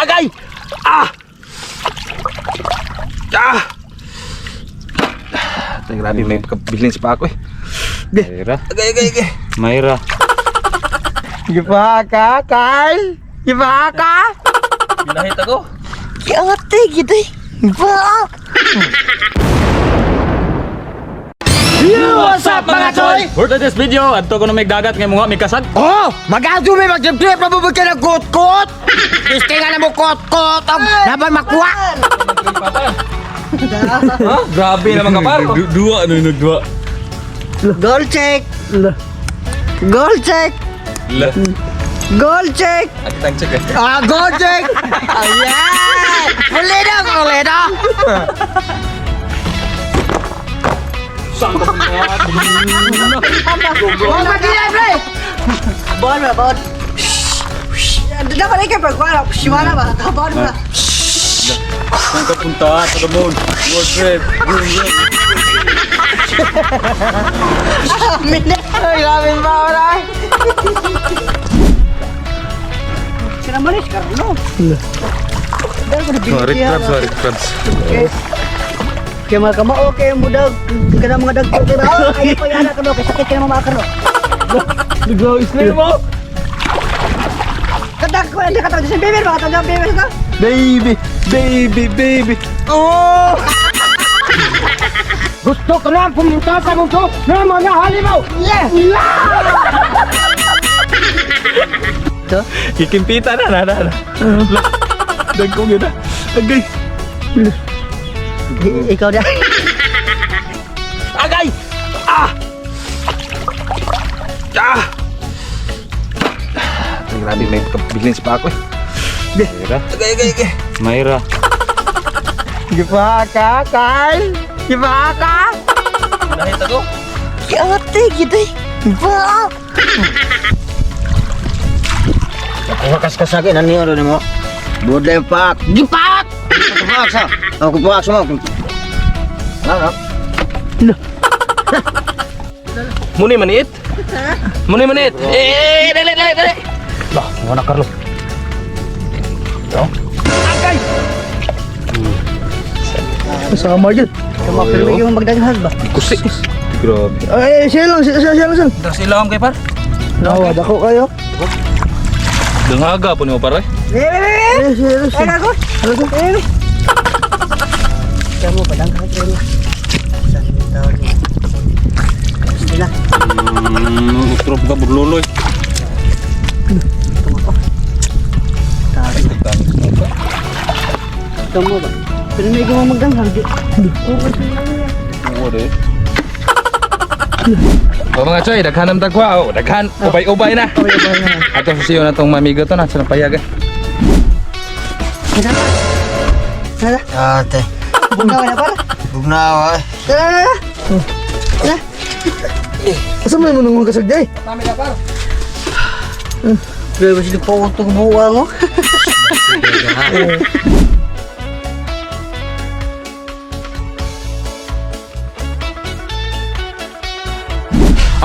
Agay! Ah! Ah! Ay, grabe, may pagkabilin sa pa ako eh. Mayra. Agay, agay, agay. Mayra. Gipa ka, Kyle! Gipa ka! Binahit ako. Kiate, gid eh. Gipa! What's up, mga choy? For today's video, adto ko na may dagat ngay mga may kasag. Oh! Mag-adyo may mag-trip na bubog ka ng kot-kot! Gusto nga na mo kot-kot! Og laban makuha! Ha? Grabe naman ka par. Dua ano nagdua. Goal check. Goal check. La. Goal check. At ang check eh. Ah, go check! Ayan! Ulido, ulido! Oh, magilay, pre! Bon ba bon. Dapat ikaw pagkuha. Shimana ba? Bon ba? Saan ka punta? To the moon. World trip. Ay, grabe ba, wala? Sila malis Carlo. Oh, red crabs, oh, red crabs. Kaya mga kamao kay mo dag kana mga dagko kay ba? Ay pa yana kano kay sakit kay mga kano. Nag-slay mo. Kadag ko hindi ka sa baby ba katag baby ka. Baby, baby, baby. Oh! Gusto ko na pumunta sa mundo na mga halimaw! Yeah! Kikimpita na, na, na. na. Dagkong yun ah. Agay. Ikaw da. Agay! Ah! Ah! Ay, grabe, may pagkabilin sa pa ako eh. Mayra. Agay, agay, agay. Mayra. Gipa ka, Kyle! Gipa ka! Binahit ako. Kiate gid eh. Gipa. Ako kaskasagin, ano yun mo? Budlay pak! Gipak! Ako sa! Ako pak sa mo. Ano? Muni maniit. Muni maniit. Eh, dali, dali, dali. Lah, wala Carlo. Agay! Sama jud. Kama pero yung magdaghag ba? Kusi. Grabe. Ay, siya lang, siya siya lang. Tapos ilawom kay par. Nawa dako kayo. Dunghaga po nimo par. eh. Eh, siya siya. Ay, ako. Eh. Kamu padang ka pero. Sa tao ni. Sila. Utrop ka burluloy. Tumako. Tao. Kamu ba? Pero may gawa magdanghag. Oo, de. O mga choy, daghan ang tagwa. O, daghan. Ubay-ubay na. Ubay-ubay na. Ato sa siyo na tong mamigo to na sa payag. eh. Nada. Nada. Ate, Bugnaw na para. bugnaw eh. Tara na na. Na. Asa may mo nung kasagday? Grabe sila pa utog buwa mo.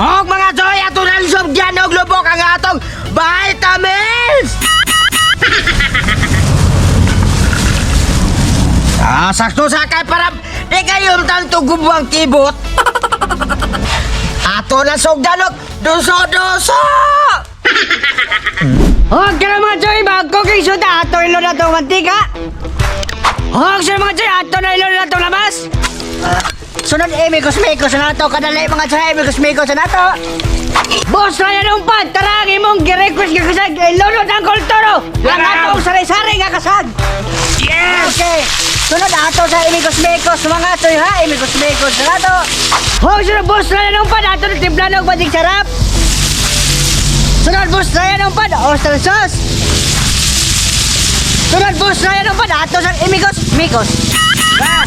Og mga joy, ato na lisod og lubok ang atong vitamins! Ah, sakto sa kay para di kayo tanto gubang kibot. Ato na sugdan og duso-duso! Huwag ka na mga choy, mag-cooking soda, ato ilo na itong mantika. Huwag siya mga choy, ato na ilo na itong labas. Sunod, emikos-mikos na to, kadali mga choy, emikos-mikos na to. Boss, Ryan Umpad, tara ang imong gi-request nga kasag, ilunod ang kulturo. Ang atong sari-sari nga kasag. Yes! Okay. Sunod, ato sa emikos-mikos mga choy ha, emikos-mikos na to. Huwag siya, Boss Ryan Umpad, ato na timplanog magic sarap. Sunod, boss, Ryan Umpad, oyster sauce. Sunod, boss, Ryan Umpad, ato sa imigos, mikos. Ah.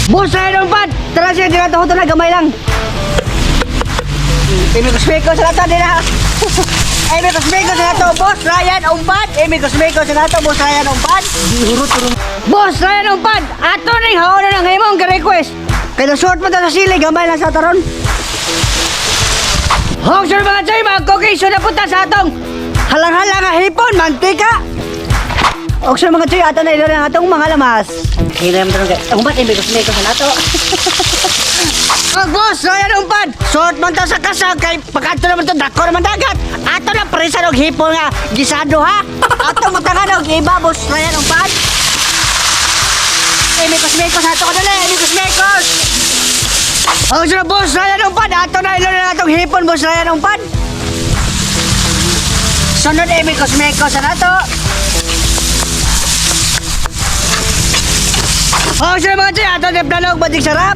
Boss, Ryan Umpad, tara siya, dito ko na, gamay lang. Imigos, mikos na to, dila. Imigos, mikos na to, boss, Ryan Umpad. Imigos, mikos na to, boss, Ryan Umpad. Boss, Ryan Umpad, ato na yung haonan ng imong request. Kaya short mo to sa sili, gamay lang sa taron. Hong sir mga choy, mag-cooking show na punta sa atong Halang-halang nga hipon, mantika. Og sa mga choy, ato na ilo na atong mga lamas. Hilam tanong kay. Ang ba't imigos-migos na nato? Og boss, ayan ang pan. Suot man ta sa kasag kay pagkadto naman to dako naman dagat. Ato na presa og hipon nga gisado ha. Ato butangan og iba boss, ayan ang pan. Imigos-migos ato ko dali, imigos-migos. Og sa boss, ayan ang pan. Ato na ilo na atong hipon boss, ayan ang pan. Sunod imigos-migos na nato. Oh, sino mga choy, ato na plano og badig sarap.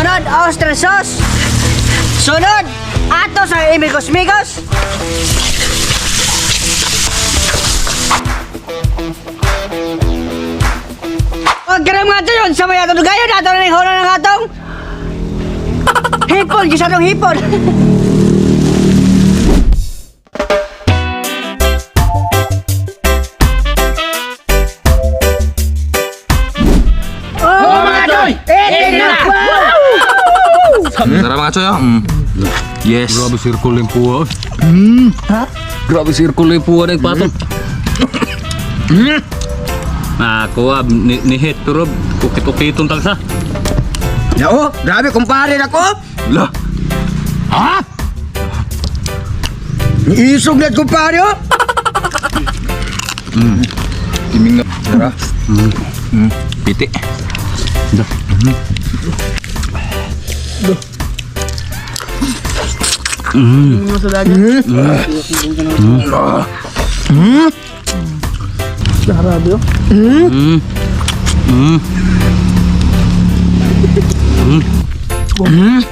Sunod, oyster sauce. Sunod, ato sa imigos-migos. Huwag ka na mga ito yun, sa may atong dugayon, ato na yung hona ng atong hipon, gisadong hipon. Oh, mga choy! Eating na! Tara mga choy, ah. Yes. Grabe circle yung puwa. Grabe circle yung puwa ng pato. Ako ah, ni hit pero ukit-ukiton tagsa. Yao, grabe kumpare nako. Lah. Ha? Niisog na kumpare oh. Timing na. Tara. Piti. Grabe oh.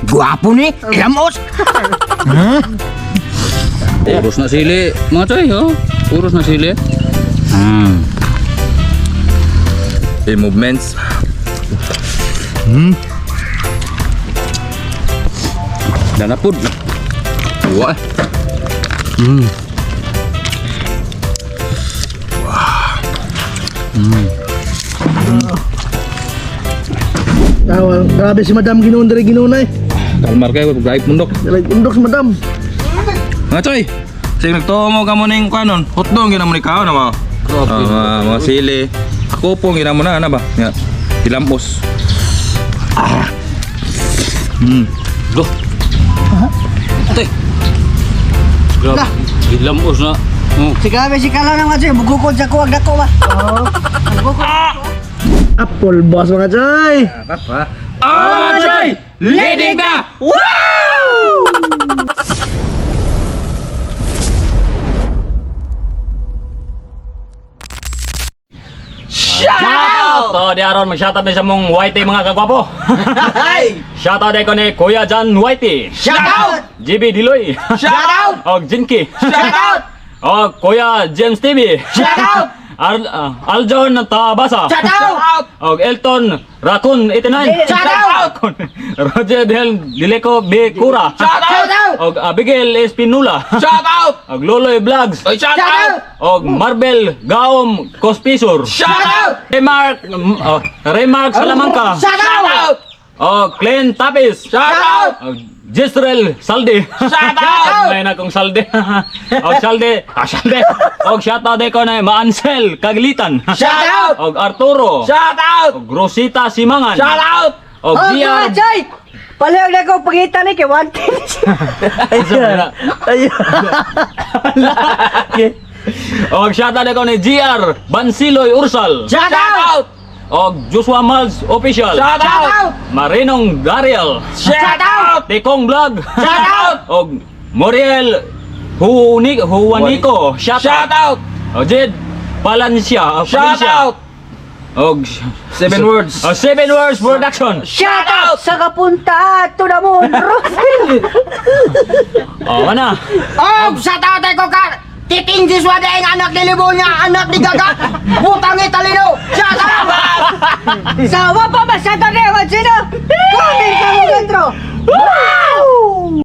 Guwapo ni, ilamos. Puros na sili, mga choy, oh. Puros na sili. Eh, movements. Danapod. Wa. eh. Tawa, grabe si Madam Ginoon diri Ginoon ay. Kalmar kayo, drive mundok. Dili undok si Madam. Mga choy. Sige, nagtuo mo ka mo ning kanon. Hotdog gina mo ni kaon na mga. Ah, mga sili. Ako po gina mo na ana ba? Nga. Hilambos. Go. Ate. Grabe. Gilamos na. Oh. Si grabe si Kala ng mga choy, bugukod sa kuwag dako ba? Oo. Bugukod. Apple boss mga choy. Ah, choy! Leading na! So, di aron mag-shoutout na sa mong Whitey mga kagwapo. Shoutout ko ni Kuya John Whitey. Shout out! GB Diloy. Shout out! Og Jinky. Shout out! Og Kuya James TV. Shout out! Aljon Tabasa. Shout out! Og Elton Raccoon 89. Shout out! Roger Del Dileco B. Cura. Shout Shout out! Og Abigail Espinula. Shout out! Og Loloy Vlogs. Oy, shout Shout out! out! Og Marvel Gaom Cospisor. Shout out! Remark Remark Salamanca. Shout out! Og Glenn Tapis. Shout out! Og Jezreel Saldi. Shout out! May na kong Saldi. Og Saldi. Ah, Saldi. Og shout out ko na Maansel Kaglitan. Shout out! Og Arturo. Shout out! Og Rosita Simangan. Shout out! Og Oh, Gia. mga choy! Palihog na ko pangita ni kay Wantin. Ayun. Og shout out ko ni GR Bansiloy Ursal. Shout out! Og Joshua Miles Official. Shout Shout out! out! Marinong Dariel. Shout out! Tekong Vlog. Shout out! Og Muriel Huanico. Shout, Shout out! Og Jed Palancia. Shout Palencia. out! Og Seven words. Oh, Seven Words Production. Shout out sa kapunta to the moon. Rosel. Oh, mana? Oh, shout out ko ka! Titing Joshua Deng, anak ni Libonya, anak ni Gaga, butang Italino! Shout out! Sa wa pa ba sa to ni Sino? Comment ka mo, Kendro. Wow!